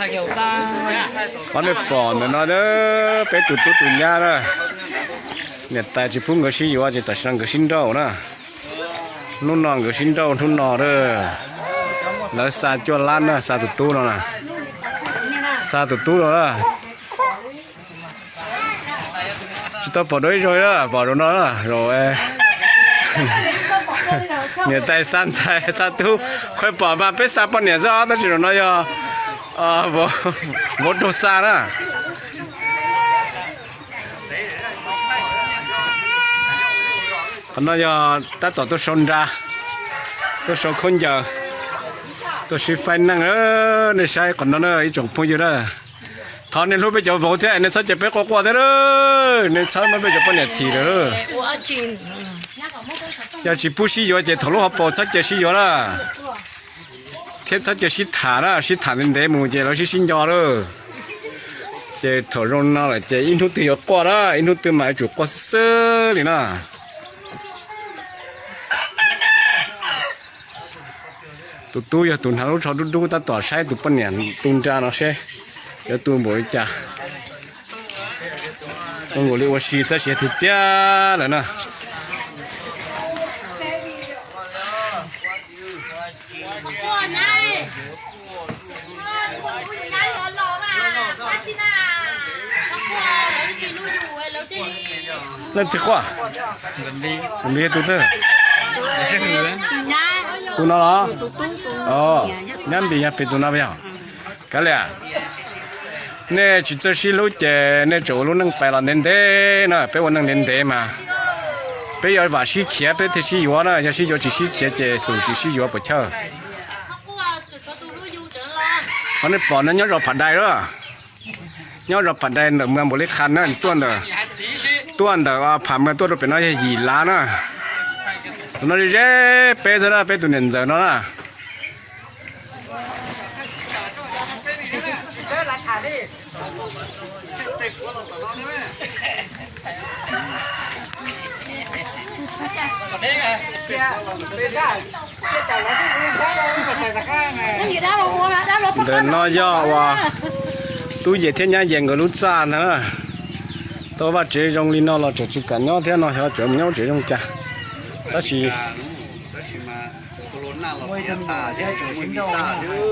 Qhov nej pom ntawm no peb tus tub tus nyab na, niam tais tsis pub nkawd sib yuav ces tam sim no nkawd sib nrauj na. Hnub no nkawd sib nrauj hnub no a. Lawv xa cuaj lab na, xa tus tub no na, xa tus tub no na. Tsis tau pom dua ib zaug li, pom zaum no, zaum niam tais xa ntxhais xa tub, khuv pom mas peb xa poj niam xwb os, tab sis zaum no yog vauv raug xa na. Qhov no yog tab tom tuaj sau nra, tuaj sau khaub ncaws, tuaj sib faib neej. Nej saib qhov no na ib tsoom phooj ywg na, thov nej hlub peb cov vauv thiab, nej txhob cia peb quaj quaj thiab, nej txhob muab peb cov poj niam thim lawm. Yog tsis pub sib yuav ces thaum lub hauv paus txhob cia sib yuav na, thiab txhob cia sib tham na, sib tham ntev ntev mus ces lawv sib sib nco lawm. Ces thaum zoo no lawm ces ib hnub twg yuav quaj na, ib hnub twg mas yuav tsum quaj xwb xwb li na. Tus tub yog tus hnav lub tsho dub dub tab tom saib tus poj niam tu nra no seb yuav tu npaum li cas. Zoo nkaus li ua si txhob siav tiag tiag lawm na. Leej twg quaj? Npis tus twg? Tus no los? Nyab Npis yog pem tus no yog? Kav liam, nej tsis txawj sib hlub ces nej tseem ua lub neej pais los ntev ntev na, peb ua neej ntev ntev mas peb yuav vam sib khiav peb thiaj sib yuav na, yog sib yuav tsis sib khiav ces xum tsis sib yuav puas chawj. Qhov nej pom no nyob zos Pham Dais lawm, nyob zos Pham Dais ntawm Muas Npaum Li Qha na, tuaj ntawm, tuaj ntawm Pham Muas tuaj rau pem no yog yim lav na. Tus no ze ze peb xwb na, peb tus niam ntxawm no na. Ntawm no yog uas Tub Yem thiab Nyab Yem nkawd lub txaj ntag na. Tau vaj tsev zoo li no los tseem tsis kam nyob thiab no, xyov tseem mus nyob tsev zoo cas. Tab sis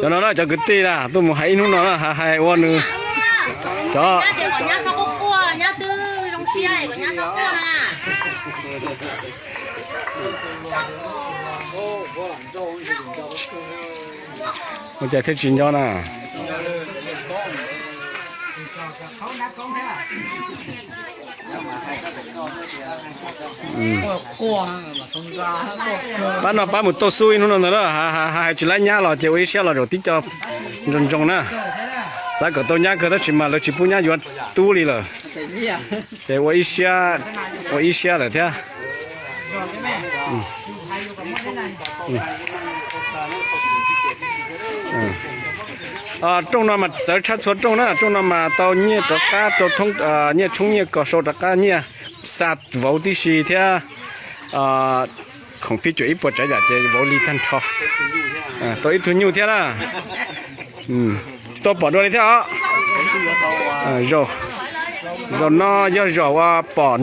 cov no na, cov kwv tij na tuaj mus hais ib hnub no na, hais ua nws xyov ua cas thiaj tsis nco na. Pab no pab mus tauj xub ib hnub no ntag na, hais tsis laib nyab los ces ua ib siab los zaum tib co ntsoog ntsoog na. Xav kom tau nyab kawg tab sis mas lawv tsis pub nyab yuav tub li lawm. Ces ua ib siab, ua ib siab lawm thiab. Rooj no mas txawv tshaj txhua rooj na, rooj no mas tau nyiaj rov qab rau, nyiaj tshoob nyiaj kos sau rov qab nyiaj xa vauv tib si thiab. Khoom phij cuam ib puas tsav yam ces vauv lig tag nrho. Tau ib tug nyuj thiab na. Tsis tau pom dua li thiab os. Zaum no yog zaum uas pom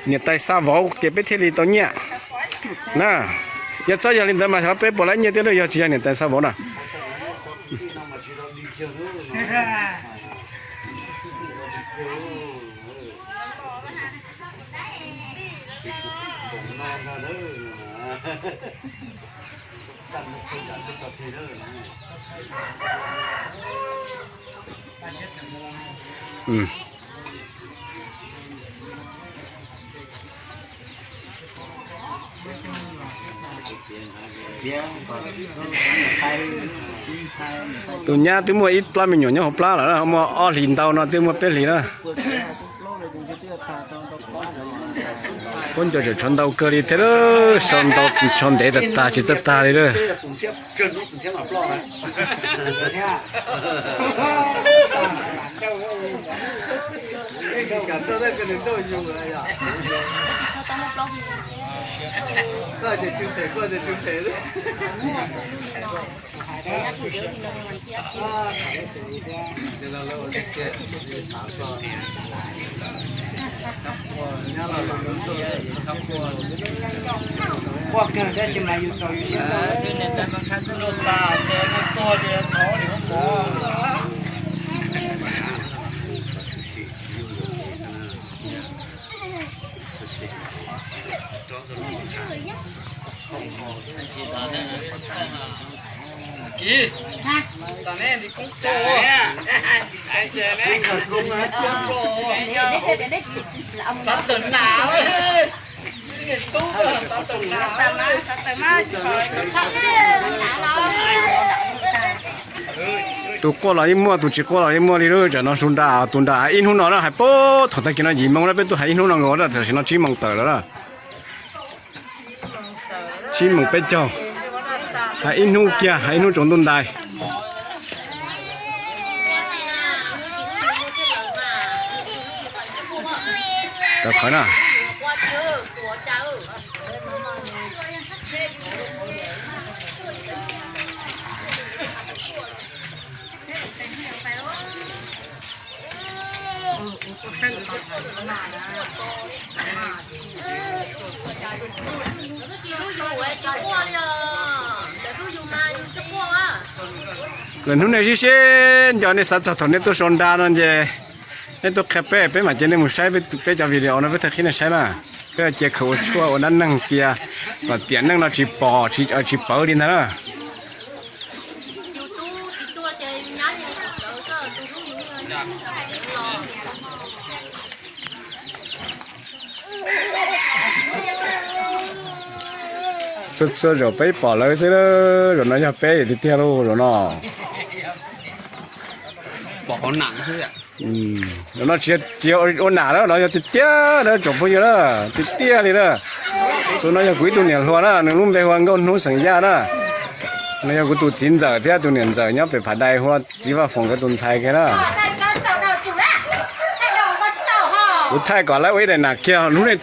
niam tais xa vauv ces peb thiaj li tau nyiaj na. Yog txhob yog li ntawd mas xyov peb puas laib nyiaj thiab, yog tsis yog niam tais xa vauv na. Tus nyab twb muaj ib plab me nyuam nyob hauv plab lawm, muaj ob hlis ntau no twb muaj peb hlis na. Khaub ncaws tseem tshuav ntau kawg li thiab, sau ntau tshuav ntev tas tas tsis txawj tag li lawm. Quaj kawg tab sis mas yus txaus yus siab. Tus quaj los yeej muaj, tus tsis quaj los yeej muaj li lub. Tsam no su nra, tus nra hais ib hnub no na, hais puag thaum tag kis no yim moo na, peb tuaj hais ib hnub no nkaus na, tam sim no tsib moos tawm lawm na. Tsib moos peb caug, hais ib hnub kiag, hais ib hnub tsaus ntuj ntais. Tawv qhawv na. Lwm hnub nej sib sib nco, nej xav txog thaum nej tuaj sau nra no ces nej tuaj qhia peb, peb mam cia nej mus saib peb cov video no, peb tag qhib nej saib na. Peb cia khawm ua tshuaj ua dab neeg cia, kom tiam neej no tsis pom tsis pawv li ntag na. Txhua txhua zaum peb pom lawv xwb, zaum no yog peb tiag tiag lauj, zaum no. Zaum no tsis yog ua nam lawm, no yog tiag tiag na tsoom phooj ywg na, tiag tiag li na. Tus no yog kuv ib tug niam hluas na, nws lub npe hu ua Nkauj Hnub xeem Yaj na. No yog kuv tus txiv ntxawm thiab tus niam ntxawm nyob pem Phav Dais hu ua Txiv Vaj Foom nkawd tus ntxhais kiag na. Kuv thaij kom lawv ua ib daim nam kiag, hnub nej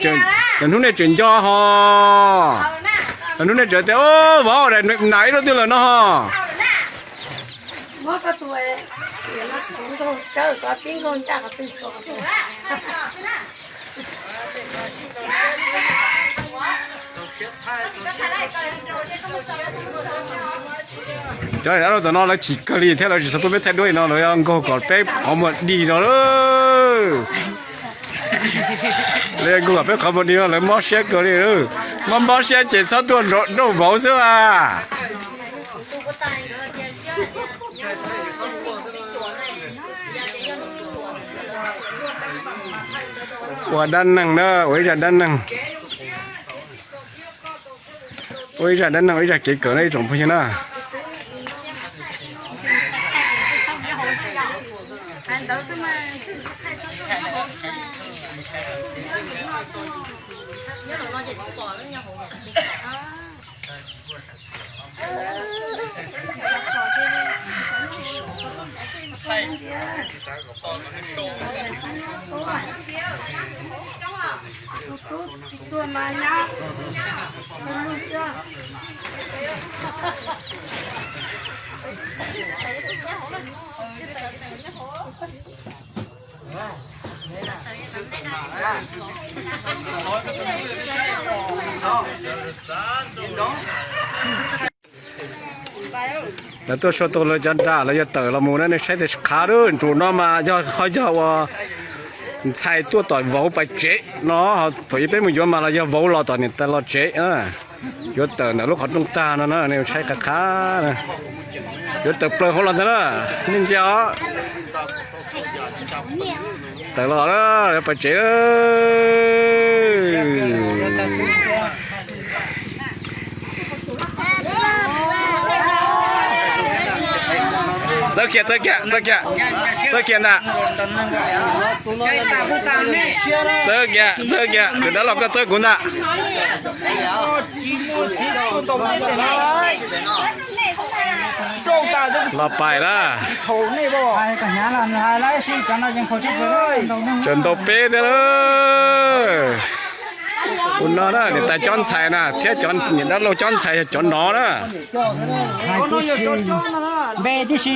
tseem nco ho. Hnub nej tseem tias, vauv, daim nam ib lub twg lawm no ho. Cov dab laug tom no lawv chim kawg li thiab lawv tsis xav pub peb thaij duab li no, lawv yuav nkaug kom peb qhov muag dig no lawm. Lawv yuav nkaug kom peb qhov muag dig no, lawv mob siab kawg li. Mob mob siab ces txhob tuaj nrauj vauv xwb as. Ua dab neeg na, ua ib zaj dab neeg. Ua ib zaj dab neeg, ua ib zaj kev kawm na ib tsoom phooj ywg na. Lawv tuaj sau tau lawv cov nra, lawv yuav tawm los mus na, nej saib tias qhav lawm. Ntu no mas yog ho yog ua ntxhais tuaj tom vauv pais tsev no, thaum ub peb mus yuav mas los yog vauv los tom niam tais los tsev. Yuav tawm ntawm lub qhov rooj tag no na, nej saib qhav qhav, yuav tawm plaws hauv los ntag na, nej ntsia os. Tawm los lawm, pais tsev. Txawb kiag, txawb kiag, txawb kiag, txawb kiag ntag. Txawb kiag, txawb kiag, tus dab laug koj txawb kuv ntag. Los pais lawm. Tseem ntau peb thiab lawm. Tus no na, niam tais cob ntxhais na, thiab cov niam dab laug cob ntxhais yog cov no na. Hais tib si, npe tib si.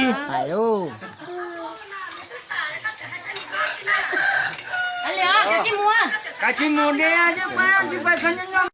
Kav tsij mus, kav tsij mus, tsis pab, tsis pab, txhob nyob nyob.